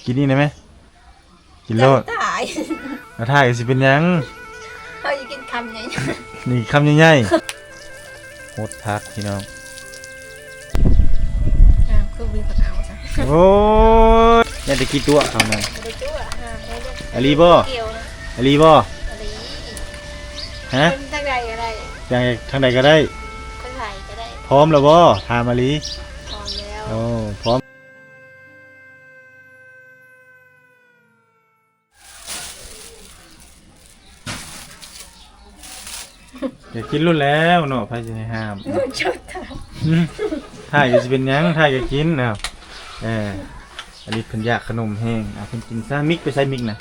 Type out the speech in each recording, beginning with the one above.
ກິນອີກໄດ້ໄໝ? ກິນໂລດ. ຕາຍ ຖ້າຖ່າຍກໍຊິເປັນຫຍັງ? ເຮົາຊິກິນຄຳໃຫຍ່ໆ ນີ້ຄຳໃຫຍ່ໆ. ຫົດຜັກພີ່ນ້ອງ. ອ້າວ ຄືມີຄົນເອົາຊະ. ໂອ້ຍ ຍັງແຕ່ຂີ້ຕົວະເຂົານະ. ບໍ່ໄດ້ຕົວະ ຫາ ອີ່ຫຼີບໍ່? ອີ່ຫຼີບໍ່? ອີ່ຫຼີ. ຮະ? ທາງໃດກໍໄດ້ ທາງໃດກໍໄດ້. ພຮ້ອມແລ້ວບໍ່? ຖາມອີ່ຫຼີ. ພ້ອມແລ້ວ. ໂອ້ ພ້ອມ. ຢາກກິນໂລດແລ້ວເນາະ ໃຜຊິໃຫ້ຫ້າມ. ອືມ ຖ່າຍກໍຊິເປັນຫຍັງ ຖ່າຍກໍກິນ. ອ້າວ ເອີ ອາລິດເພິ່ນຢາກຂະໜົມແຮງ. ເອົາ ເພິ່ນກິນຊະ. ມິກໄປໃສ? ມິກນະ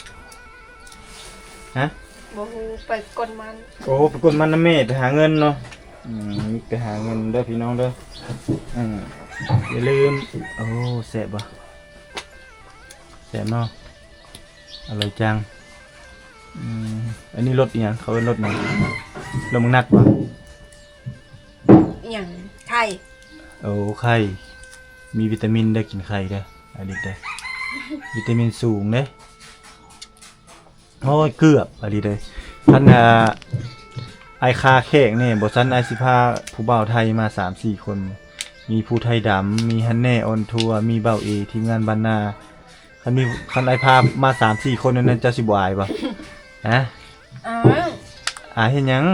ຮະ? ບໍ່ຮູ້ ໄປກົນມັນ. ໂອ້ ໄປກົນມັນນຳແມ່ ໄປຫາເງິນເນາະ. ອືມ ມິກໄປຫາເງິນເດີພີ່ນ້ອງເດີ. ອືມ ຢ່າລືມ. ໂອ້ ແຊບບໍ່? ແຊບເນາະ ອະລ່ອຍຈັງ. ອືມ ອັນນີ້ລົດອີ່ຫຍັງ? ເຂົາເອີ້ນລົດຫຍັງ? ລົດໝາກນັດບໍ່? ອີ່ຫຍັງ? ໄຂ່. ໂອ້ ໄຂ່ ມີວິຕາມິນເດີ ກິນໄຂ່ເດີ ອາລິດເດີ ວິຕາມິນສູງເດ້. ໂອ້ຍ ເກືອບ ອາລິດເອີຍ. ຄັນ ອ່າ ອ້າຍຄາແຂກນີ້ບໍ່ຊັ້ນ ອ້າຍຊິພາຜູ້ບ່າວໄທມາສາມສີ່ຄົນ. ມີຜູ້ໄທດຳ ມີຮັນແນ່ອອນທົວ ມີບ່າວເອ ທີມງານບ້ານນາ. ຄັນມີ ຄັນອ້າຍພາມາສາມສີ່ຄົນນັ້ນ ເຈົ້າຊິບໍ່ອາຍບໍ່? ຮະ? ອາຍ. ອາຍເຮັດຫຍັງ?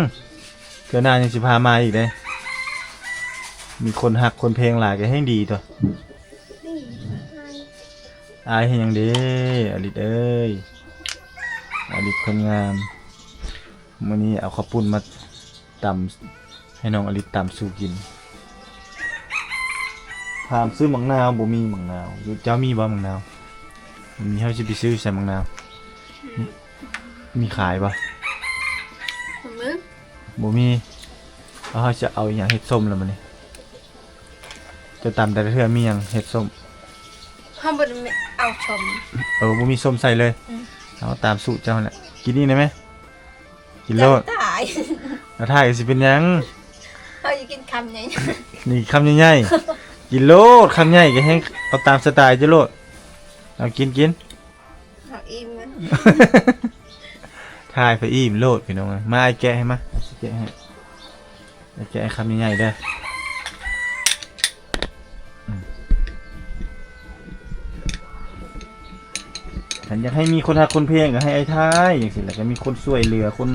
ເທື່ອໜ້າຍັງຊິພາມາອີກເດ້. ມີຄົນຮັກຄົນແພງຫຼາຍກໍແຮ່ງດີຕົວະ. ອາຍເຮັດຫຍັງເດ້ ອາລິດເອີຍ? ອາລິດຄົນງາມ. ມື້ນີ້ເອົາເຂົ້າປຸ້ນມາຕຳ ໃຫ້ນ້ອງອາລິດຕຳສູ່ກິນ. ຖາມຊື້ໝາກນາວ ບໍ່ມີໝາກນາວ. ຢູ່ ເຈົ້າມີບໍ່ໝາກນາວ? ບໍ່ມີ. ເຮົາຊິໄປຊື້ໃສໝາກນາວ? ມີ ມີຂາຍບໍ່? ບໍ່ມີ. ບໍ່ມີ. ເອົາ ເຮົາຈະເອົາອີ່ຫຍັງເຮັດສົ້ມລະບັດນີ້? ເຈົ້າຕຳແຕ່ລະເທື່ອມີຫຍັງເຮັດສົ້ມ? ເຮົາບໍ່ໄດ້ເອົາສົ້ມ. ເອີ ບໍ່ມີສົ້ມໃສ່ເລີຍ. ອືມ ເອົາຕາມສູດເຈົ້າຫັ້ນແຫຼະ. ກິນອີກໄດ້ໄໝ? ກິນໂລດ. ຕາຍ ຖ້າຖ່າຍກໍຊິເປັນຫຍັງ? ເຮົາຊິກິນຄຳໃຫຍ່ໆ ນີ້ຄຳໃຫຍ່ໆ. ກິນໂລດ ຄຳໃຫຍ່ກໍແຮ່ງ ເອົາຕາມສະໄຕເຈົ້າໂລດ. ເອົາ ກິນ ກິນ. ເຮົາອີ່ມແລ້ວ ຖ່າຍໄປອີ່ມໂລດພີ່ນ້ອງເອີຍ. ມາ ອ້າຍແກະໃຫ້ມາ ອ້າຍຊິແກະໃຫ້. ແກະໃຫ້ຄຳໃຫຍ່ໆເດີ. ອືມ ຄັນຢາກໃຫ້ມີຄົນຮັກຄົນແພງກໍໃຫ້ອ້າຍຖ່າຍຈັ່ງຊີ້ແຫຼະ ກໍມີຄົນຊ່ວຍເຫຼືອ ຄົນ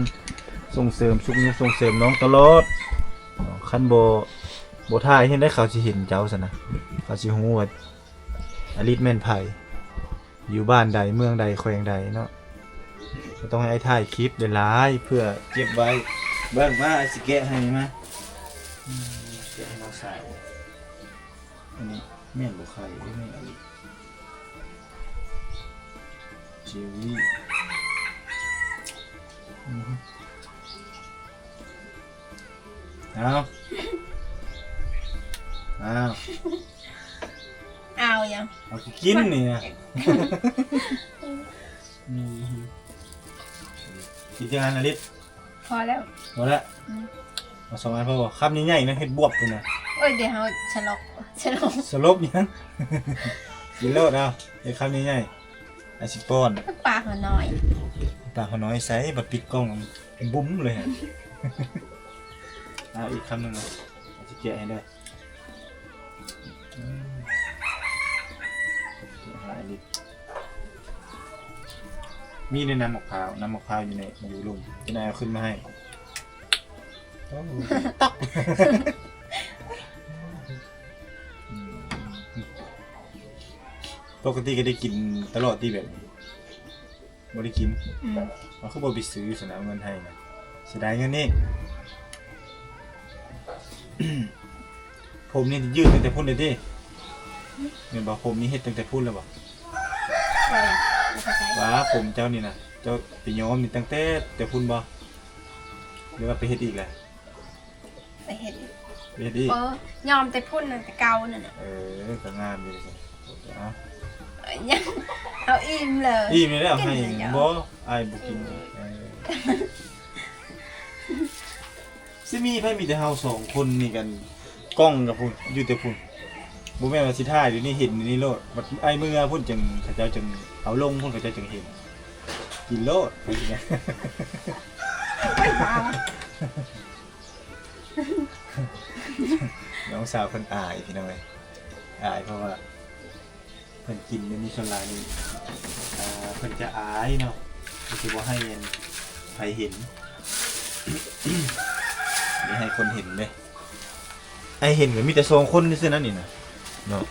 ສົ່ງເສີມຊຸກຍູ້ສົ່ງເສີມນ້ອງຕະຫຼອດ. ຄັນບໍ່ ບໍ່ຖ່າຍເຮັດໃດເຂົາຊິເຫັນເຈົ້າຊັ້ນນະ ເຂົາຊິຮູ້ວ່າອາລິດແມ່ນໃຜ. ຢູ່ບ້ານໃດ ເມືອງໃດ ແຂວງໃດເນາະ. ກໍຕ້ອງໃຫ້ອ້າຍຖ່າຍຄລິບຫຼາຍໆ ເພື່ອເກັບໄວ້. ເບິ່ງ ມາ ອ້າຍຊິແກະໃຫ້ ມາ. ອືມ ແກະໃຫ້ນ້ອງສາວ. ອັນນີ້ແມ່ນບໍ່? ໄຂ່ ເອີ ແມ່ນອີ່ຫຼີ. ເຈວວີ. ອືມ ອ້າວ ອ້າວ ອ້າວຫຍັງ? ເອົາ ກິນນີ້ນະ. ອືມ ກິນຈັກອັນ ອາລິດ? ພໍແລ້ວ ພໍແລ້ວ. ອືມ ເອົາສອງອັນພໍບໍ່? ຄຳໃຫຍ່ໆນະ ເຮັດບວບພຸ້ນນະ. ໂອ້ຍ ດຽວເຮົາສະຫຼົບ ສະຫຼົບ ສະຫຼົບຫຍັງ? ກິນໂລດ. ເອົາ ເຮັດຄຳໃຫຍ່ໆ. ອາຊິປ້ອນ. ປາກເຮົານ້ອຍ ປາກເຮົານ້ອຍໃສ ບັດປິດກ້ອງບຸ້ມເລີຍຫັ້ນ. ເອົາອີກຄຳໜຶ່ງນະ ອາຊິແກະໃຫ້ເດີ. ອືມ ຫຼາຍລິດ. ມີໃນນ້ຳໝາກພ້າວ ນ້ຳໝາກພ້າວຢູ່ໃນ ຢູ່ລຸ່ມ ເຈົ້ານາຍເອົາຂຶ້ນມາໃຫ້. ໂອ້ ຕອກ. ອືມ ປົກກະຕິກໍໄດ້ກິນຕະຫຼອດຕິແບບນີ້? ບໍ່ໄດ້ກິນ. ອືມ ເອົາ ຄືບໍ່ໄປຊື້ຊັ້ນນະ ເອົາເງິນໃຫ້ນະ ເສຍດາຍເງິນນີ້. ຜົມນີ້ຢືດຕັ້ງແຕ່ພຸ້ນເລີຍຕິ? ແມ່ນບໍ່? ຜົມນີ້ເຮັດຕັ້ງແຕ່ພຸ້ນແລ້ວບໍ່? ບໍ່ ບໍ່ເຂົ້າໃຈ. ວ່າຜົມເຈົ້ານີ້ນະ ເຈົ້າໄປຍ້ອມນີ້ຕັ້ງແຕ່ ແຕ່ພຸ້ນບໍ່? ຫຼືວ່າໄປເຮັດອີກແລ້ວ? ໄປເຮັດ ໄປເຮັດອີກ. ເອີ ຍ້ອມແຕ່ພຸ້ນນະ ແຕ່ເກົ່ານັ້ນນະ. ເອີ ກໍງາມຢູ່ເດ. ເອົາ ເອົາ ອີ່ມເລີຍ ອີ່ມແລ້ວ ໃຫ້ບໍ່? ອ້າຍບໍ່ກິນ. ເອີ ຊິມີໃຜ? ມີແຕ່ເຮົາສອງຄົນນີ້ກັນ ກ້ອງກັບພຸ້ນ ຢູ່ແຕ່ພຸ້ນ. ບໍ່ແມ່ນວ່າຊິຖ່າຍຢູ່ນີ້ເຫັນຢູ່ນີ້ໂລດ ບັດອ້າຍເມືອພຸ້ນຈຶ່ງ ເຂົາເຈົ້າຈຶ່ງເອົາລົງພຸ້ນ ເຂົາເຈົ້າຈຶ່ງເຫັນ ກິນໂລດ. ນ້ອງສາວເພິ່ນອາຍພີ່ນ້ອງເອີຍ ອາຍເພາະວ່າ ເພິ່ນກິນແນວນີ້ສ່ວນຫຼາຍນີ້ ອ່າ ເພິ່ນຈະອາຍເນາະ ເພິ່ນຊິບໍ່ໃຫ້ອັນໃຜເຫັນ ບໍ່ໃຫ້ຄົນເຫັນເດ້ ໃຫ້ເຫັນກໍມີແຕ່ສອງຄົນຊື່ໆນັ້ນນີ້ນະເນາະ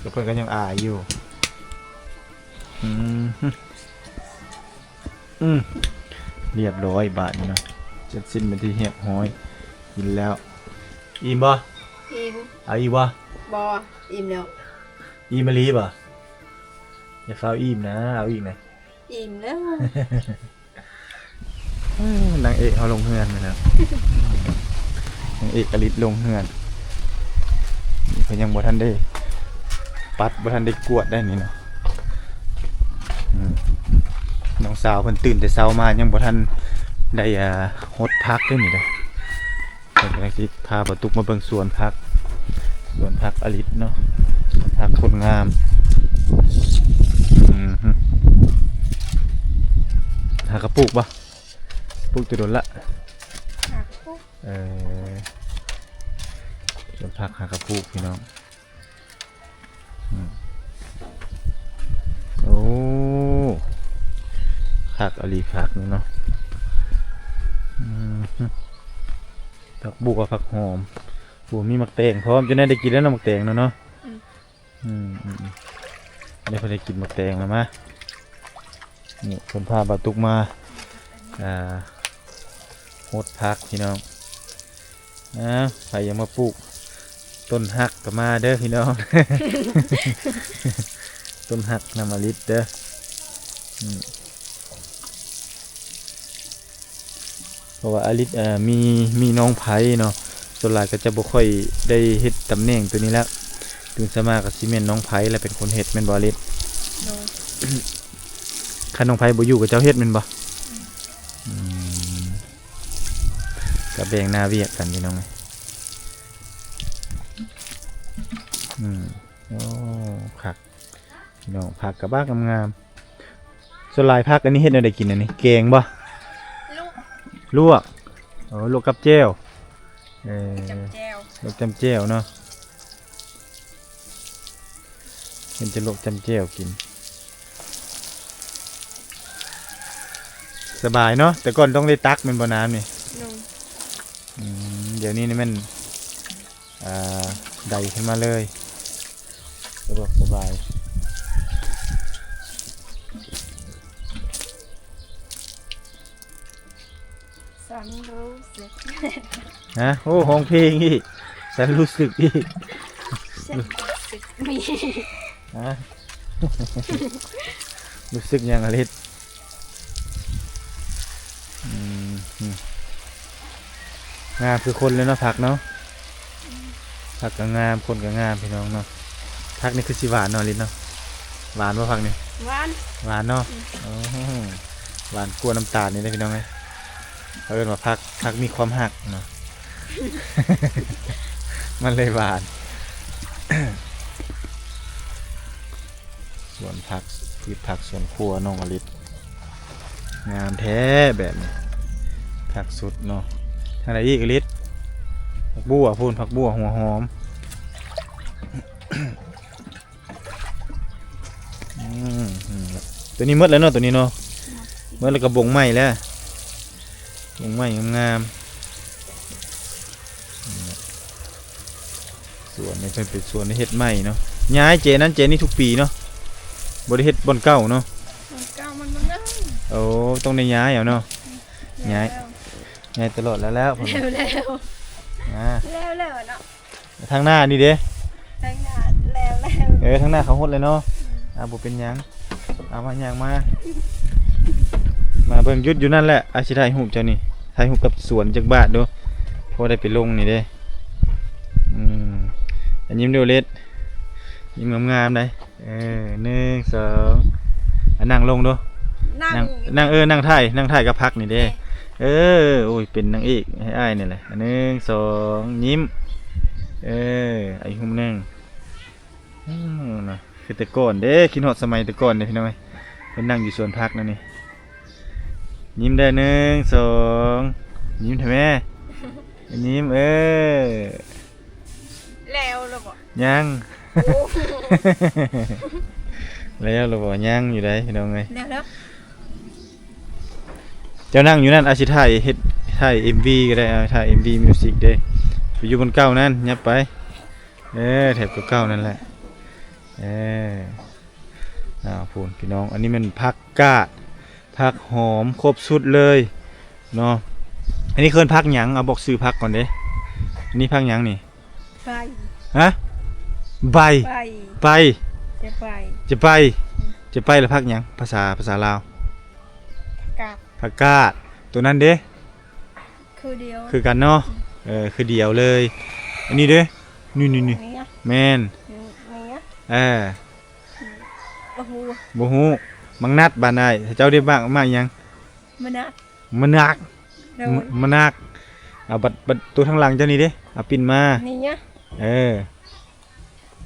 ແຕ່ເພິ່ນກໍຍັງອາຍຢູ່. ອືມ ອືມ ລຽບຮ້ອຍບາດນີ້ເນາະ ເສັດສິ້ນເປັນທີ່ຮຽບຮ້ອຍ ກິນແລ້ວ. ອີ່ມບໍ່? ອີ່ມ. ເອົາອີກບໍ່? ບໍ່ ອີ່ມແລ້ວ. ອີ່ມອີ່ຫຼີບໍ່? ຢ່າຟ້າວອີ່ມນະ ເອົາອີກນະ. ອີ່ມແລ້ວ. ເອີ ນາງເອກເຮົາລົງເຮືອນແລ້ວ ນາງເອກອະລິດລົງເຮືອນ ເພິ່ນຍັງບໍ່ທັນໄດ້ປັດ ບໍ່ທັນໄດ້ກວາດໄດ້ນີ້ເນາະ. ອືມ ນ້ອງສາວເພິ່ນຕື່ນແຕ່ເຊົ້າມາ ຍັງບໍ່ທັນໄດ້ ອ່າ ຫົດຜັກເດ້ນີ້ເດ້. ເພິ່ນກຳລັງຊິພາບ່າວຕຸກມາເບິ່ງສວນຜັກ ສວນຜັກອາລິດເນາະ ສວນຜັກຄົນງາມ. ອືມ ຫາກະປູກບໍ່? ປູກແຕ່ດົນລະ. ຫາກະປູກ. ເອີ ສວນຜັກຫາກະປູກພີ່ນ້ອງ. ອືມ ໂອ້ ຄັກອີ່ຫຼີຄັກນີ້ເນາະ. ອືມ ຜັກບົ່ວ ຜັກຫອມ ໂອ້ ມີໝາກແຕງພ້ອມ ຈັ່ງໃດໄດ້ກິນແລ້ວເນາະ ໝາກແຕງນະເນາະ. ອືມ ອືມ ອືມ ອືມ ອັນນີ້ເພິ່ນໄດ້ກິນໝາກແຕງແລ້ວມາ. ນີ້ເພິ່ນພາບ່າວຕຸກມາ ອ່າ ຫົດຜັກພີ່ນ້ອງ. ອ່າ ໃຜຢາກມາປູກຕົ້ນຮັກກໍມາເດີພີ່ນ້ອງ ຕົ້ນຮັກນຳອາລິດເດີ. ອືມ ເພາະວ່າອາລິດ ເອີ ມີ ມີນ້ອງໄພເນາະ ສ່ວນຫຼາຍກໍຈະບໍ່ຄ່ອຍໄດ້ເຮັດຕຳແໜ່ງໂຕນີ້ແລ້ວ ຕື່ນເຊົ້າມາກໍຊິແມ່ນນ້ອງໄພແຫຼະເປັນຄົນເຮັດ ແມ່ນບໍ່ອາລິດ? ໂດຍ. ຄັນນ້ອງໄພບໍ່ຢູ່ກໍເຈົ້າເຮັດແມ່ນບໍ່? ອືມ ກໍແບ່ງໜ້າວຽກກັນພີ່ນ້ອງ. ອືມ ໂອ້ ຄັກ ພີ່ນ້ອງ ຜັກກະບັກງາມໆ. ສ່ວນຫຼາຍຜັກອັນນີ້ເຮັດແນວໃດກິນອັນນີ້ ແກງບໍ່? ລວກ ລວກ ໂອ້ ລວກກັບແຈ່ວ. ເອີ ຈ້ຳແຈ່ວ ລວກຈ້ຳແຈ່ວເນາະ ເຫັນຈະລວກຈ້ຳແຈ່ວກິນ. ສະບາຍເນາະ ແຕ່ກ່ອນຕ້ອງໄດ້ຕັກແມ່ນບໍ່ນ້ຳນີ້? ໂດຍ. ອືມ ດຽວນີ້ນີ້ແມ່ນ ອ່າ ໄດ້ຂຶ້ນມາເລີຍ ສະດວກສະບາຍ. ສັນຮູ້ສຶກ ຮະ? ໂອ້ ຮ້ອງເພງອີກ ສັນຮູ້ສຶກອີກ ສັນຮູ້ສຶກມີ ຮະ? ຮູ້ສຶກຫຍັງອາລິດ? ອືມ ງາມຄືຄົນເລີຍເນາະ ຜັກເນາະ ຜັກກໍງາມ ຄົນກໍງາມພີ່ນ້ອງເນາະ. ຜັກນີ້ຄືຊິຫວານເນາະອາລິດເນາະ ຫວານບໍ່ຜັກນີ້? ຫວານ ຫວານເນາະ. ອືມ ໂອ້ ຫວານກວ່ານ້ຳຕານນີ້ເດ້ພີ່ນ້ອງເອີຍ. ເຂົາເອີ້ນວ່າຜັກ ຜັກມີຄວາມຮັກເນາະ ມັນເລີຍຫວານ. ສວນຜັກ ພືດຜັກສວນຄົວນ້ອງອາລິດ ງາມແທ້ແບບນີ້ ຄັກສຸດເນາະ. ທາງໃດອີກອາລິດ? ຜັກບົ່ວພຸ້ນ ຜັກບົ່ວ ຫົວຫອມ. ອືມ ອືມ ຕົວນີ້ໝົດແລ້ວເນາະ ຕົວນີ້ເນາະ ໝົດແລ້ວກໍບົງໃໝ່ແລ້ວ ບົງໃໝ່ງາມໆ. ສວນນີ້ເພິ່ນເປັນສວນທີ່ເຮັດໃໝ່ເນາະ ຍ້າຍເຈນັ້ນເຈນີ້ທຸກປີເນາະ ບໍ່ໄດ້ເຮັດບ່ອນເກົ່າເນາະ ບ່ອນເກົ່າມັນບໍ່ງາມ. ໂອ້ ຕ້ອງໄດ້ຍ້າຍເອົາເນາະ ອືມ ຍ້າຍ ຍ້າຍຕະຫຼອດແລ້ວ ແລ້ວ ແລ້ວ ອ່າ ແລ້ວ ແລ້ວເນາະ. ທາງໜ້ານີ້ເດ້? ທາງໜ້າແລ້ວ ແລ້ວ ເອີ ທາງໜ້າເຂົາຫົດແລ້ວເນາະ. ອືມ ອ່າ ບໍ່ເປັນຫຍັງ ເອົາມາ ຍ່າງມາ ມາເບິ່ງ ຢຸດຢູ່ນັ້ນແຫຼະ ອ້າຍຊິຖ່າຍຮູບເຈົ້ານີ້ ຖ່າຍຮູບກັບສວນຈັກບາດດູ ພໍໄດ້ໄປລົງນີ້ເດ້. ອືມ ອ່າ ຍິ້ມດູ ອາລິດ ຍິ້ມງາມໆໄດ໋. ເອີ ໜຶ່ງ ສອງ ອ່ະ ນັ່ງລົງດູ ນັ່ງ ນັ່ງ ນັ່ງ ເອີ ນັ່ງຖ່າຍ ນັ່ງຖ່າຍກັບຜັກນີ້ເດ້. ເອີ ໂອ້ຍ ເປັນນາງເອກໃຫ້ອ້າຍນີ້ແຫຼະ. ໜຶ່ງ ສອງ ຍິ້ມ. ເອີ ອີກຮູບໜຶ່ງ. ອືມ ນະ ຄືແຕ່ກ່ອນເດ້ ຄິດຮອດສະໄໝແຕ່ກ່ອນເດ້ພີ່ນ້ອງເອີຍ. ເພິ່ນນັ່ງຢູ່ສວນຜັກນັ້ນນີ້ ຍິ້ມເດີ ໜຶ່ງ ສອງ ຍິ້ມແທ້ແມ່ ຍິ້ມ ເອີ. ແລ້ວລະບໍ່? ຍັງ. ໂອ້ ແລ້ວລະບໍ່? ຍັງຢູ່ໃດ໋ພີ່ນ້ອງເອີຍ. ແລ້ວ ແລ້ວ ເຈົ້ານັ່ງຢູ່ນັ້ນ ອາດຊິຖ່າຍ ເຮັດ ຖ່າຍເອັມວີກໍໄດ້ ເອົາ ຖ່າຍເອັມວີມິວສິກເດ້. ໄປຢູ່ບ່ອນເກົ່ານັ້ນ ຫຍັບໄປ ເອີ ແຖບເກົ່າໆນັ້ນແຫຼະ ເອີ. ອ້າວ ພຸ້ນພີ່ນ້ອງ ອັນນີ້ແມ່ນຜັກກາດ ຜັກຫອມ ຄົບຊຸດເລີຍເນາະ. ອັນນີ້ເອີ້ນຜັກຫຍັງ? ເອົາ ບອກຊື່ຜັກກ່ອນເດ້. ອັນນີ້ຜັກຫຍັງນີ້? ໃບ ຮະ? ໃບ ໃບ ໃບ ຈະໃບ ຈະໃບ ອືມ ຈະໃບ ແລ້ວຜັກຫຍັງ? ພາສາ ພາສາລາວ ຜັກກາດ ຜັກກາດ. ໂຕນັ້ນເດ້? ຄືດຽວ ຄືກັນເນາະ ອືມ ເອີ ຄືດຽວເລີຍ. ອັນນີ້ເດ້? ນີ້ ນີ້ ນີ້ ນີ້ ແມ່ນ ນີ້ ນີ້ ເອີ ອືມ ບໍ່ຮູ້ ບໍ່ຮູ້. ໝາກນັດ ບ້ານອ້າຍເຈົ້າເດ້ ໝາກ ໝາກຫຍັງ? ມະນາກ ມະນາກ ໂດຍ ມະ ມະນາກ. ເອົາ ບັດ ບັດໂຕທາງຫຼັງເຈົ້ານີ້ເດ້ ເອົາປິ່ນມາ ນີ້ຫຍັງ? ເອີ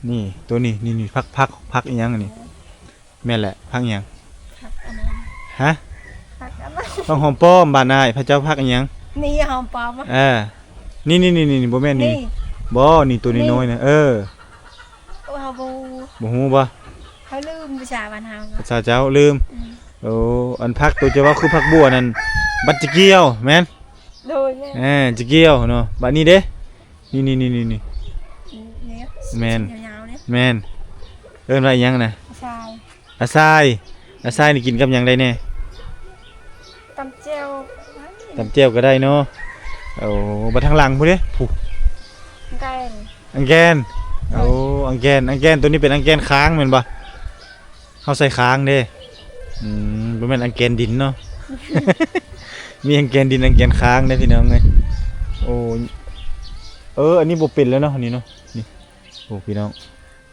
ນີ້ ໂຕນີ້ ນີ້ ນີ້ ຜັກ ຜັກ ຜັກອີ່ຫຍັງອັນນີ້? ແມ່ນແຫຼະ ຜັກຫຍັງ? ຜັກອັນນັ້ນ ຮະ? ຜັກອັນນັ້ນ ຜັກຫອມປ້ອມ ບ້ານອ້າຍ ພະເຈົ້າຜັກອີ່ຫຍັງ? ນີ້ຫອມປ້ອມ ເອີ ນີ້ ນີ້ ນີ້ ນີ້ ບໍ່ແມ່ນນີ້ ນີ້ ບໍ່ ນີ້ໂຕນ້ອຍໆນະ ນີ້ ເອີ. ໂອ້ ເຮົາບໍ່ ບໍ່ຮູ້ບໍ່? ເຮົາລືມພາສາບ້ານເຮົາ ພາສາເຈົ້າລືມ ອືມ. ໂອ້ ອັນຜັກໂຕເຈົ້າເວົ້າຄືຜັກບົວນັ້ນ ບັດຈະກ່ຽວ ແມ່ນ? ໂດຍ ແມ່ນ ເອີ ຈະກ່ຽວເນາະ. ບັດນີ້ເດ້? ນີ້ ນີ້ ນີ້ ນີ້ ນີ້ ນີ້ ແມ່ນ ຍາວໆນີ້ ແມ່ນ ເອີ້ນວ່າອີ່ຫຍັງນະ? ອາຊາຍ ອາຊາຍ ອາຊາຍນີ້ກິນກັບຫຍັງໄດ້ແດ່? ຕຳແຈ່ວ ຕຳແຈ່ວກໍໄດ້ເນາະ. ໂອ້ ບັດທາງຫຼັງພຸ້ນເດ້ ຜູ້ ອັງແກນ ອັງແກນ ໂອ້ ອັງແກນ ອັງແກນ ໂຕນີ້ເປັນອັງແກນຄ້າງແມ່ນບໍ່? ເຮົາໃສ່ຄ້າງເດ້ ອືມ ບໍ່ແມ່ນອັງແກນດິນເນາະ ມີອັງແກນດິນ ອັງແກນຄ້າງເດ້ພີ່ນ້ອງເອີຍ. ໂອ້ ເອີ ອັນນີ້ບໍ່ເປັນແລ້ວເນາະ ອັນນີ້ເນາະ ນີ້ ໂອ້ ພີ່ນ້ອງ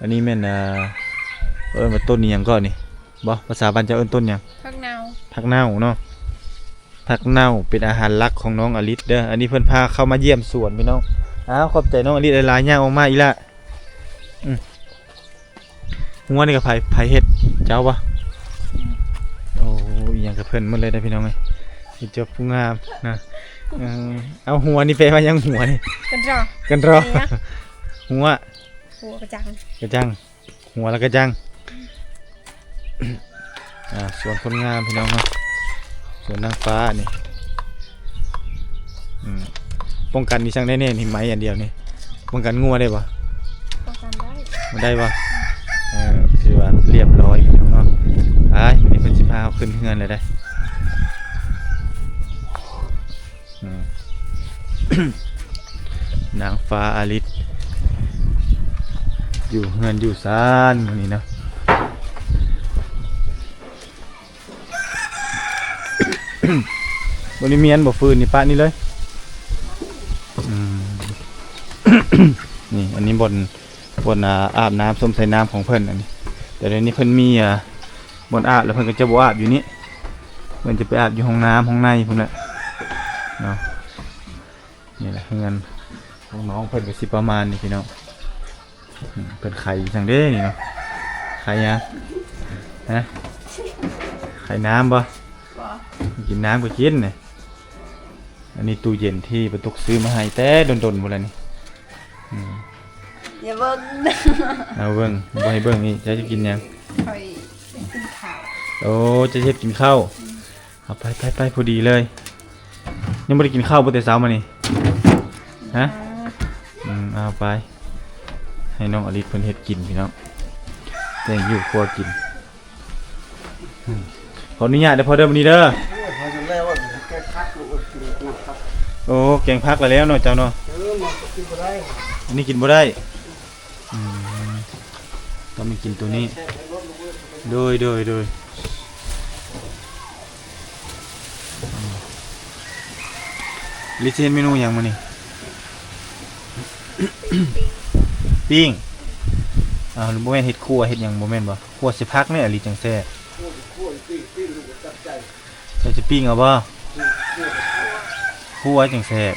ອັນນີ້ແມ່ນ ອ່າ ເອີ້ນວ່າຕົ້ນອີ່ຫຍັງເກາະນີ້? ບໍ່ ພາສາບ້ານເຈົ້າເອີ້ນຕົ້ນຫຍັງ? ຜັກເນົ່າ ຜັກເນົ່າເນາະ ຜັກເນົ່າເປັນອາຫານຫຼັກຂອງນ້ອງອະລິດເດີ. ອັນນີ້ເພິ່ນພາເຂົ້າມາຢ້ຽມສວນພີ່ນ້ອງ. ອ້າວ ຂອບໃຈນ້ອງອະລິດຫຼາຍໆ ຍ່າງອອກມາອີກລະ. ອືມ ຫົວນີ້ກໍໃຜ ໃຜເຮັດ ເຈົ້າບໍ່? ໂອ້ ອີ່ຫຍັງກໍເພິ່ນໝົດເລີຍເດ້ພີ່ນ້ອງເອີຍ ເຮັດຈົບຜູ້ງາມນະ. ເອີ ເອົາ ຫົວນີ້ແປວ່າຫຍັງ? ຫົວນີ້ ກັນຣໍ ກັນຣໍ ຫົວ ຫົວກະຈັງ ກະຈັງ ຫົວລະກະຈັງ. ອ່າ ສວນຄົນງາມພີ່ນ້ອງເນາະ ສວນນາງຟ້ານີ້. ອືມ ປ້ອງກັນອີ່ຫຍັງໄດ້ແດ່ນີ້? ໄມ້ອັນດຽວນີ້ ປ້ອງກັນງົວໄດ້ບໍ່? ປ້ອງກັນໄດ້ ມັນໄດ້ບໍ່? ເອີ ຖືວ່າລຽບຮ້ອຍພີ່ນ້ອງເນາະ. ໄປ ມື້ນີ້ເພິ່ນຊິພາເຮົາຂຶ້ນເຮືອນແລ້ວເດ້. ອືມ ນາງຟ້າອາລິດ ຢູ່ເຮືອນຢູ່ຊານມື້ນີ້ເນາະ. ບໍ່ໄດ້ມຽນບໍ່? ຟືນນີ້ປະນີ້ເລີຍ. ອືມ ນີ້ ອັນນີ້ບ່ອນ ບ່ອນ ອ່າ ອາບນ້ຳ ຊົມໃສ່ນ້ຳຂອງເພິ່ນ. ອັນນີ້ ແຕ່ດຽວນີ້ເພິ່ນມີ ອ່າ ບ່ອນອາບ ແລ້ວເພິ່ນກໍຈະບໍ່ອາບຢູ່ນີ້ ເພິ່ນຈະໄປອາບຢູ່ຫ້ອງນ້ຳ ຫ້ອງໃນພຸ້ນແຫຼະເນາະ. ນີ້ແຫຼະເຮືອນຂອງນ້ອງເພິ່ນກໍຊິປະມານນີ້ພີ່ນ້ອງ. ອືມ ເພິ່ນໄຂຫຍັງເດ້ນີ້ເນາະ? ໄຂຫຍັງ? ຮະ? ໄຂນ້ຳບໍ່? ບໍ່ ກິນນ້ຳກໍກິນນີ້. ອັນນີ້ຕູ້ເຢັນທີ່ປາຕຸກຊື້ມາໃຫ້ແຕ່ດົນໆພຸ້ນແຫຼະນີ້. ອືມ ຢ່າເບິ່ງ ເອົາເບິ່ງ ບໍ່ໃຫ້ເບິ່ງນີ້. ເຈົ້າຈະກິນຫຍັງ? ຂ້ອຍກິນເຂົ້າ. ໂອ້ ເຈົ້າເຮັດກິນເຂົ້າ. ອືມ ເອົາໄປ ໄປ ໄປ ພໍດີເລີຍ. ຍັງບໍ່ໄດ້ກິນເຂົ້າບໍ່ແຕ່ເຊົ້າມານີ້? ຮະ? ອືມ ເອົາໄປ ໃຫ້ນ້ອງອະລິດເພິ່ນເຮັດກິນພີ່ນ້ອງ ແກງຢູ່ຄົວກິນ. ອືມ ຂໍອະນຸຍາດເດີພໍ່ເດີ ມື້ນີ້ເດີ. ໂອ້ຍ ພໍຈະແລ້ວ ແກງຜັກ ລູກເອີຍ ກິນແກງຜັກ. ໂອ້ ແກງຜັກລະແລ້ວເນາະເຈົ້າເນາະ. ເອີ ມັນກິນບໍ່ໄດ້ ອັນນີ້ກິນບໍ່ໄດ້. ອືມ ຕ້ອງໄປກິນໂຕນີ້. ໂດຍ ໂດຍ ໂດຍ. ອືມ ລິດຊິເຮັດເມນູຫຍັງມື້ນີ້? ປີ້ງ. ອ້າວ ບໍ່ແມ່ນເຮັດຂົ້ວເຮັດຫຍັງບໍ່ແມ່ນບໍ່? ຂົ້ວໃສ່ຜັກນີ້ອະລິດຈັ່ງແຊບ. ເຈົ້າຈະປີ້ງເອົາບໍ່? ຂົ້ວຈັ່ງແຊບ.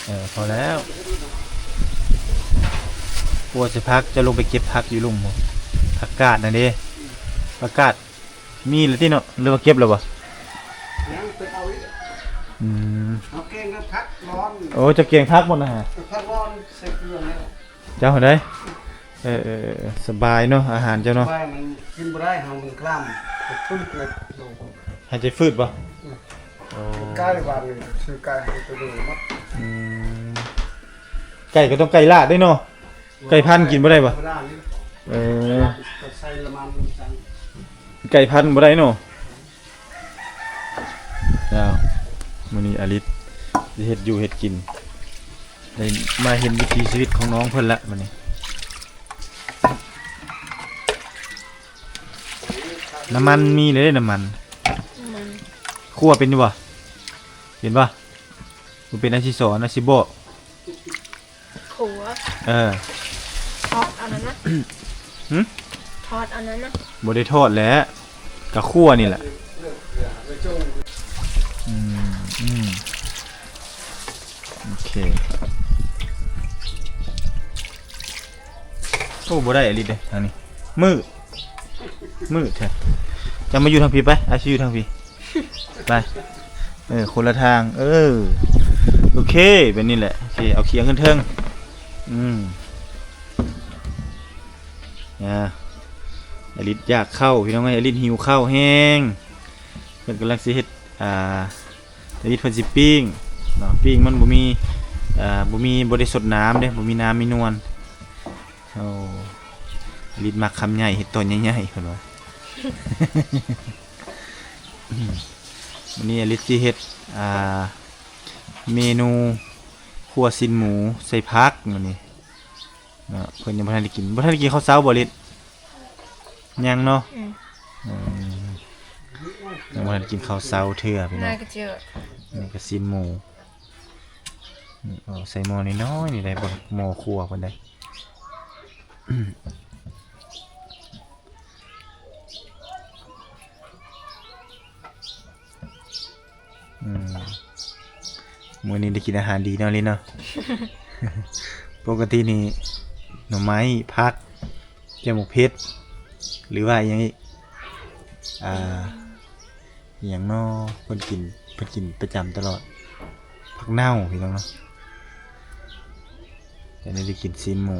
ເອີ ພໍແລ້ວ. ປົວໃສ່ຜັກ ຈະລົງໄປເກັບຜັກຢູ່ລຸ່ມພຸ້ນ ຜັກກາດນັ້ນເດ້ ຜັກກາດມີແລ້ວຕິເນາະ ຫຼືວ່າເກັບແລ້ວບໍ່? ຍັງໄປເອົາອີກ ອືມ ເອົາແກງກັບຜັກຮ້ອນ ໂອ້ ເຈົ້າແກງຜັກບໍ່ນະ? ເອົາຜັກຮ້ອນໃສ່ເກືອແລ້ວ ເຈົ້າຫັ້ນໃດ? ເອີໆ ສະບາຍເນາະ ອາຫານເຈົ້າເນາະ ສະບາຍ ມັນກິນບໍ່ໄດ້ ເຮົາມັນກລ້າມ ມັນຟື້ນເກີດ ຫາຍໃຈຝືດບໍ່? ອືມ ໂອ້ ໄກ່ຫວານນີ້ ຊື້ໄກ່ໃຫ້ໂຕໜຶ່ງໝົດ ອືມ ໄກ່ກໍຕ້ອງໄກ່ລາດເດ້ເນາະ ໄກ່ພັນກິນບໍ່ໄດ້ບໍ່? ເອີ ໃສ່ລະມັນຈັງ ໄກ່ພັນບໍ່ໄດ້ເນາະ. ອ້າວ ມື້ນີ້ອາລິດຊິເຮັດຢູ່ເຮັດກິນ ໄດ້ມາເຫັນວິຖີຊີວິດຂອງນ້ອງເພິ່ນລະມື້ນີ້ ນ້ຳມັນມີເດ້ ນ້ຳມັນ ນ້ຳມັນ ຂົ້ວເປັນຢູ່ບໍ່? ເປັນບໍ່? ບໍ່ເປັນ ອາຊິສອນ ອາຊິບອກ. ຂົ້ວ ເອີ ທອດເອົານັ້ນນະ ຫື? ທອດເອົານັ້ນນະ ບໍ່ໄດ້ທອດແຫຼະ ກະຂົ້ວນີ້ແຫຼະ ອືມ ອືມ ໂອເຄ ໂອ້ ບໍ່ໄດ້ອີ່ຫຼີເດ້ ທາງນີ້ ມືດ ມືດແທ້ ຈະມາຢູ່ທາງພີ້ໄປ ອ້າຍຊິຢູ່ທາງພີ້ ໄປ ເອີ ຄົນລະທາງ ເອີ ໂອເຄ ແບບນີ້ແຫຼະ ໂອເຄ ເອົາຂຽງຂຶ້ນເທິງ ອືມ ອາ ອາລິດຢາກເຂົ້າ ພີ່ນ້ອງເອີຍ ອາລິດຫິວເຂົ້າແຮງ ເພິ່ນກຳລັງຊິເຮັດ ອ່າ ອາລິດເພິ່ນຊິປີ້ງເນາະ ປີ້ງມັນບໍ່ມີ ອ່າ ບໍ່ມີ ບໍ່ໄດ້ສົດນ້ຳເດ້ ບໍ່ມີນ້ຳມີນວນ ໂອ້ ອາລິດມັກຄຳໃຫຍ່ ເຮັດຕອນໃຫຍ່ໆ ເພິ່ນວ່າ ມື້ນີ້ອາລິດຊິເຮັດ ອ່າ ເມນູຂົ້ວຊີ້ນໝູໃສ່ຜັກມື້ນີ້ເນາະ ເພິ່ນຍັງບໍ່ທັນໄດ້ກິນ ບໍ່ທັນໄດ້ກິນເຂົ້າເຊົ້າບໍ່ ອາລິດ? ຍັງເນາະ ອືມ ອືມ ຍັງບໍ່ທັນກິນເຂົ້າເຊົ້າເທື່ອ ພີ່ນ້ອງ ນີ້ກະຊີ້ນໝູ ນີ້ ເອົາໃສ່ໝໍ້ນ້ອຍໆ ນີ້ໄດ້ບໍ່ ໝໍ້ຄົວເພິ່ນໄດ້ ອືມ ມື້ນີ້ໄດ້ກິນອາຫານດີເນາະ ລິນເນາະ ປົກກະຕິນີ້ ໜໍ່ໄມ້ ຜັກ ແຈ່ວໝາກເຜັດ ຫຼືວ່າອີ່ຫຍັງອີກ ອ່າ ອີ່ຫຍັງເນາະ ເພິ່ນກິນ ເພິ່ນກິນປະຈຳຕະຫຼອດ ຜັກເນົ່າ ພີ່ນ້ອງເນາະ ແຕ່ນີ້ໄດ້ກິນຊີ້ນໝູ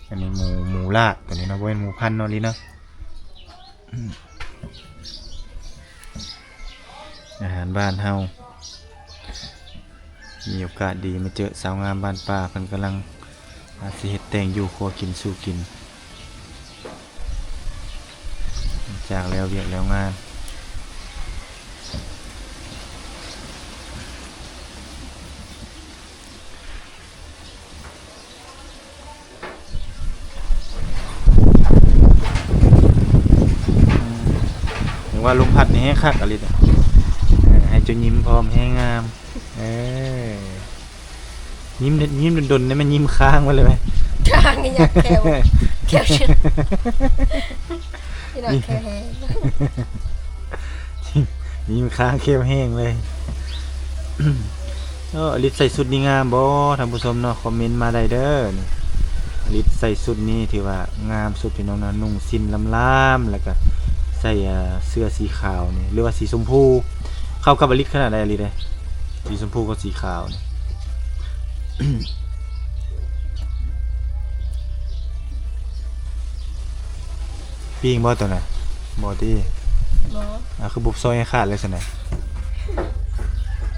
ອັນນີ້ໝູ ໝູລາກ ໂຕນີ້ເນາະ ບໍ່ແມ່ນໝູພັນເນາະ ລິນເນາະ ອາຫານບ້ານເຮົາ ມີໂອກາດດີມາເຈີສາວງາມບ້ານປ່າ ເພິ່ນກຳລັງ ອາດຊິເຮັດແຕ່ງຢູ່ຄົວກິນສູ່ກິນ ຈາກແລ້ວວຽກແລ້ວງານ ເຫັນວ່າລົມພັດນີ້ແຮງຄັກອີ່ຫຼີ ເອີ ໃຫ້ເຈົ້າຍິ້ມພ້ອມ ແຮງງາມ ເອີ ຍິ້ມ ຍິ້ມດົນໆ ໄດ້ແມ່ນຍິ້ມຄ້າງໄວ້ເລີຍແມ່ ຄ້າງອີ່ຫຍັງ ແຂ້ວ ແຂ້ວ ພີ່ນ້ອງ ແຂ້ວແຫ້ງ ຍິ້ມຄ້າງແຂ້ວແຫ້ງເລີຍ ເອີ ອາລິດໃສ່ຊຸດນີ້ງາມບໍ່ ທ່ານຜູ້ຊົມເນາະ ຄອມເມັນມາໄດ້ເດີ ນີ້ ອາລິດໃສ່ຊຸດນີ້ຖືວ່າງາມສຸດ ພີ່ນ້ອງເນາະ ນຸ່ງສິ້ນລາມໆ ແລ້ວກະໃສ່ ເອີ ເສື້ອສີຂາວນີ້ ຫຼືວ່າສີຊົມພູ ເຂົ້າກັບອາລິດຂະໜາດໃດ ອາລິດເອີຍ ສີຊົມພູກັບສີຂາວນີ້ ປີ້ງບໍ່ໂຕນັ້ນ? ບໍ່ຕິ? ບໍ່. ອາ ຄືບໍ່ຊອຍໃຫ້ຂາດເລີຍຊັ້ນນະ?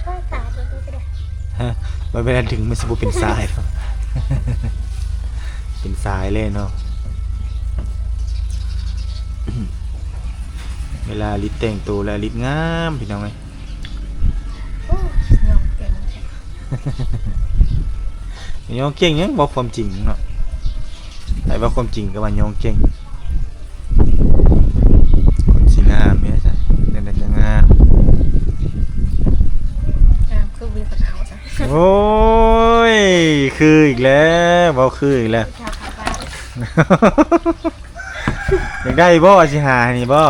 ຊອຍຂາດເລີຍກໍໄດ້. ຮະ ບໍ່ເວລາດຶງມັນຊິບໍ່ເປັນສາຍ ເປັນສາຍເລີຍເນາະ. ເວລາອາລິດແຕ່ງໂຕແລ້ວອາລິດງາມ ພີ່ນ້ອງເອີຍ. ໂອ້ ຍ້ອງເກັ່ງແທ້. ຍ້ອງເກັ່ງຫຍັງ ເວົ້າຄວາມຈິງເນາະ. ໃຜເວົ້າຄວາມຈິງກໍວ່າຍ້ອງເກັ່ງ. ຄົນຊິງາມແມ່ຊະ ແນວໃດກໍງາມ. ງາມຄືວິວຂະເອົາຊະ. ໂອ້ຍ ຄືອີກແລ້ວ ເວົ້າຄືອີກແລ້ວ. ຢາກໄດ້ບໍ່ ຊິຫາໃຫ້ນີ້ບໍ່?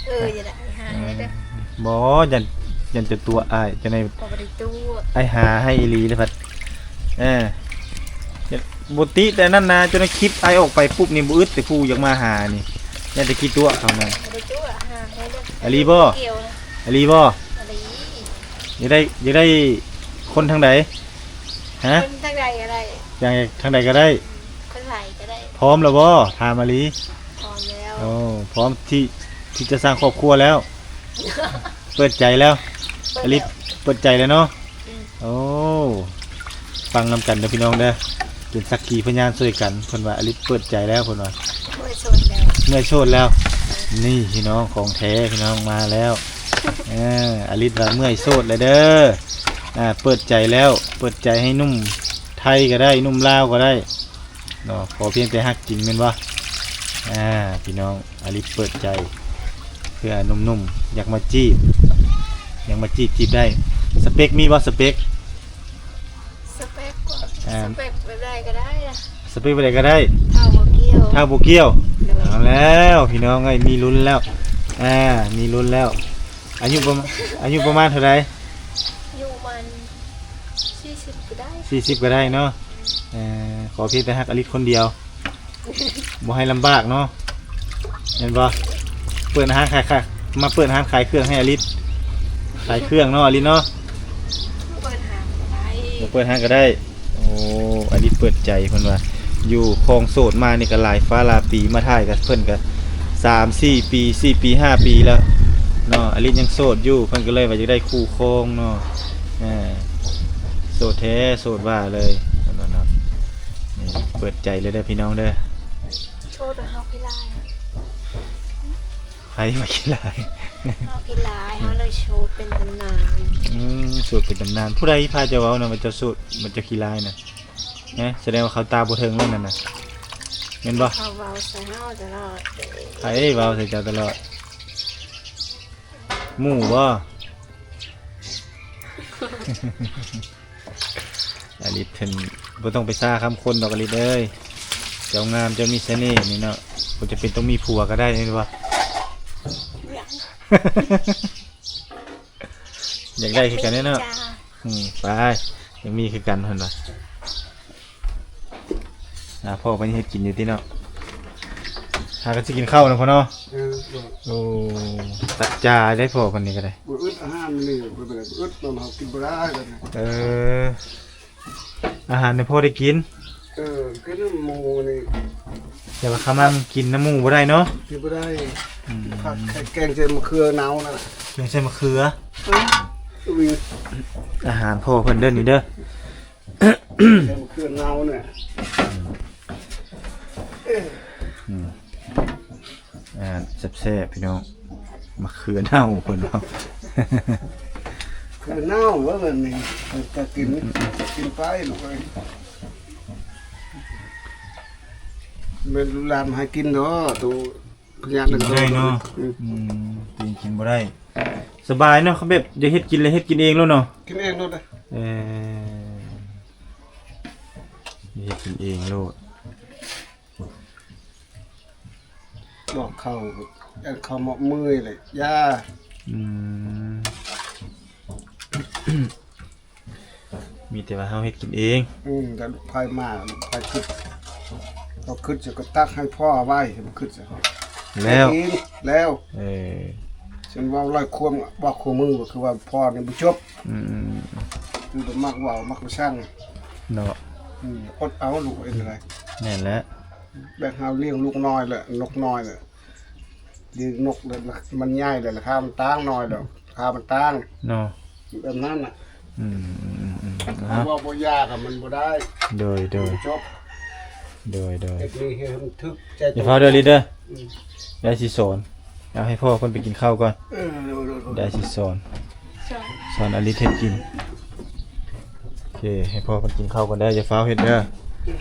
ເອີ ຢາກໄດ້ ຫາໃຫ້ເດີ. ບໍ່ ຢ້ານ ຍັນຈະຕົວະອ້າຍ ຈັ່ງໃດ ບໍ່ໄດ້ຕົວະ ອ້າຍຫາໃຫ້ອີ່ຫຼີເດ້ພັດ ເອີ ບໍ່ຕິແຕ່ນັ້ນນະ ຈົນຄລິບອ້າຍອອກໄປປຸບນີ້ ບໍ່ອຶດແຕ່ຜູ້ຢາກມາຫານີ້ ຍັນແຕ່ຂີ້ຕົວະເຂົານະ ບໍ່ໄດ້ຕົວະ ຫາໃຫ້ເດີ ອີ່ຫຼີບໍ່? ກ່ຽວນະ ອີ່ຫຼີບໍ່? ອີ່ຫຼີ ຢາກໄດ້ ຢາກໄດ້ຄົນທາງໃດ? ຮະ? ຄົນທາງໃດກໍໄດ້ ຢ່າງທາງໃດກໍໄດ້ ຄົນຫຼາຍກໍໄດ້ ພ້ອມແລ້ວບໍ່? ຖາມອີ່ຫຼີ ພ້ອມແລ້ວ ໂອ້ ພ້ອມທີ່ ທີ່ຈະສ້າງຄອບຄົວແລ້ວ ເປີດໃຈແລ້ວ ເປີດແລ້ວ ອາລິດເປີດໃຈແລ້ວເນາະ ອືມ ໂອ້ ຟັງນຳກັນເດີພີ່ນ້ອງເດີ ເປັນສັກຂີພະຍານຊ່ວຍກັນ ເພິ່ນວ່າອາລິດເປີດໃຈແລ້ວ ເພິ່ນວ່າ ເມື່ອຍໂສດແລ້ວ ເມື່ອຍໂສດແລ້ວ ນີ້ພີ່ນ້ອງ ຂອງແທ້ພີ່ນ້ອງ ມາແລ້ວ ເອີ ອາລິດວ່າເມື່ອຍໂສດແລ້ວເດີ ອ່າ ເປີດໃຈແລ້ວ ເປີດໃຈໃຫ້ໜຸ່ມໄທກໍໄດ້ ໜຸ່ມລາວກໍໄດ້ ເນາະ ຂໍພຽງແຕ່ຮັກຈິງແມ່ນບໍ່? ອ່າ ພີ່ນ້ອງ ອາລິດເປີດໃຈ ເພື່ອໜຸ່ມໆ ຢາກມາຈີບ ຢາກມາຈີບ ຈີບໄດ້ ສະເປັກມີບໍ່? ສະເປັກ ສະເປັກ ອ່າ ສະເປັກແບບໃດກໍໄດ້ລະ ສະເປັກແບບໃດກໍໄດ້ ເຖົ້າບໍ່ກ່ຽວ ເຖົ້າບໍ່ກ່ຽວ ໂດຍ ເອົາແລ້ວ ພີ່ນ້ອງເອີຍ ມີລຸ້ນແລ້ວ ອ່າ ມີລຸ້ນແລ້ວ ອາຍຸປະມານ ອາຍຸປະມານເທົ່າໃດ? ອາຍຸປະມານສີ່ສິບກໍໄດ້ ສີ່ສິບກໍໄດ້ເນາະ ເອີ ຂໍພຽງແຕ່ຮັກອາລິດຄົນດຽວ ບໍ່ໃຫ້ລຳບາກເນາະ ແມ່ນບໍ່? ເປີດຮ້ານຂາຍ ຂາຍ ມາເປີດຮ້ານຂາຍເຄື່ອງໃຫ້ອາລິດ ຂາຍເຄື່ອງເນາະ ອາລິດເນາະ ເປີດຮ້ານກໍໄດ້ ມາເປີດຮ້ານກໍໄດ້ ໂອ້ ອາລິດເປີດໃຈເພິ່ນວ່າ ຢູ່ຄອງໂສດມານີ້ກໍຫຼາຍຟ້າຫຼາຍປີ ມາຖ່າຍກັບເພິ່ນກໍສາມສີ່ປີ ສີ່ປີ ຫ້າປີແລ້ວເນາະ ອາລິດຍັງໂສດຢູ່ ເພິ່ນກໍເລີຍວ່າຢາກໄດ້ຄູ່ຄອງເນາະ ເອີ ໂສດແທ້ໂສດວ່າເລີຍ ເພິ່ນວ່າເນາະ ນີ້ເປີດໃຈເລີຍເດີພີ່ນ້ອງເດີ ໂສດແລ້ວເຮົາຂີ້ລາຍ ໃຜວ່າຂີ້ລາຍ? ເຮົາຂີ້ລາຍ ເຮົາເລີຍໂສດເປັນຕຳນານ ອືມ ໂສດເປັນຕຳນານ ຜູ້ໃດພາເຈົ້າເວົ້ານະວ່າເຈົ້າໂສດ ວ່າເຈົ້າຂີ້ລາຍນະ? ຮະ ສະແດງວ່າເຂົາຕາບໍ່ເຖິງແລ້ວນັ້ນນະ ແມ່ນບໍ່? ເຂົາເວົ້າໃສ່ເຮົາຕະຫຼອດ ໃຜເວົ້າໃສ່ເຈົ້າຕະຫຼອດ? ໝູ່ບໍ່? ອາລິດເພິ່ນບໍ່ຕ້ອງໄປຊາຄຳຄົນດອກ ອາລິດເອີຍ ເຈົ້າງາມ ເຈົ້າມີສະເໜ່ນີ້ເນາະ ບໍ່ຈຳເປັນຕ້ອງມີຜົວກໍໄດ້ ແມ່ນບໍ່? ຢາກໄດ້ຄືກັນເດ້ເນາະ ອືມ ໄປ ຢາກມີຄືກັນເພິ່ນວ່າ ອ່າ ພໍ່ເພິ່ນເຮັດກິນຢູ່ຕິເນາະ ຫາກັນຊິກິນເຂົ້ານະພໍ່ເນາະ ເອີ ໂອ້ ຕັດຈາໄດ້ພໍ່ເພິ່ນນີ້ກໍໄດ້ ບໍ່ອຶດອາຫານນີ້ ບໍ່ອຶດ ນຳເຮົາກິນບໍ່ໄດ້ ເອີ ອາຫານນີ້ພໍໄດ້ກິນ ເອີ ກິນນຳໝູ່ນີ້ ແຕ່ວ່າຂ້າມັນກິນນຳໝູ່ບໍ່ໄດ້ເນາະ ກິນບໍ່ໄດ້ ອືມ ແກງໃສ່ມະເຂືອເນົ່ານັ້ນ ແກງໃສ່ມະເຂືອ ອືມ ອືມ ອາຫານພໍ່ເພິ່ນເດີນີ້ເດີ ແກງມະເຂືອເນົ່ານີ້ ອືມ ອືມ ອ່າ ແຊບໆ ພີ່ນ້ອງ ມະເຂືອເນົ່າເພິ່ນເວົ້າ ເຂືອເນົ່າເວີ້ຍ ແບບນີ້ ເພິ່ນກໍກິນ ອືມໆໆ ກິນໄປລູກເອີຍ ແມ່ນລູກຫຼານໃຫ້ກິນເນາະ ໂຕພະຍາດນັ້ນ ກິນບໍ່ໄດ້ເນາະ ອືມ ອືມ ກິນ ກິນບໍ່ໄດ້ ສະບາຍເນາະ ຄັນແບບຢາກເຮັດກິນແລ້ວເຮັດກິນເອງໂລດເນາະ ກິນເອງໂລດເດ້ ເອີ ເຮັດກິນເອງໂລດ ບອກເຂົາ ຢ້ານເຂົາເມາະເມື່ອຍແຫຼະ ຢ່າ ອືມ ມີແຕ່ວ່າເຮົາເຮັດກິນເອງ ອືມ ແຕ່ລູກໃຜມາ ລູກໃຜຄິດ ເຮົາຄິດຈະກໍຕັກໃຫ້ພໍ່ໄວ້ ໃຫ້ມັນຄິດຊະ ແລ້ວ ແລ້ວ ເອີ ຊັ້ນເວົ້າຫຼາຍຄວາມ ບອກຄູ່ມື້ກໍຄືວ່າພໍ່ນີ້ບໍ່ຈົບ ອືມ ຄືບໍ່ມັກເວົ້າ ມັກບໍ່ຊັງເນາະ ອືມ ອົດເອົາລູກເອີຍ ແມ່ນແຫຼະ ແບບເຮົາລ້ຽງລູກນ້ອຍແຫຼະ ນົກນ້ອຍແຫຼະ ລ້ຽງນົກແລ້ວມັນໃຫຍ່ແລ້ວ ລາຄາມັນຕ່າງ ນ້ອຍແລ້ວລາຄາມັນຕ່າງເນາະ ແບບນັ້ນນະ ອືມໆໆ ເຮົາເວົ້າບໍ່ຢາກ ມັນບໍ່ໄດ້ ໂດຍໆ ຈົບ ໂດຍໆ ເຮັດນີ້ເຮັດໃຫ້ມັນຖືກໃຈ ຢ່າຟ້າວເດີ ລີດເດີ ອືມ ຍາຍຊິສອນ ເອົາໃຫ້ພໍ່ເພິ່ນໄປກິນເຂົ້າກ່ອນ ເອີ ໂດຍໆໆ ຍາຍຊິສອນ ສອນ ສອນອາລິດເຮັດກິນ ໂອເຄ ໃຫ້ພໍ່ເພິ່ນກິນເຂົ້າກ່ອນເດີ ຢ່າຟ້າວເຮັດເດີ ອືມ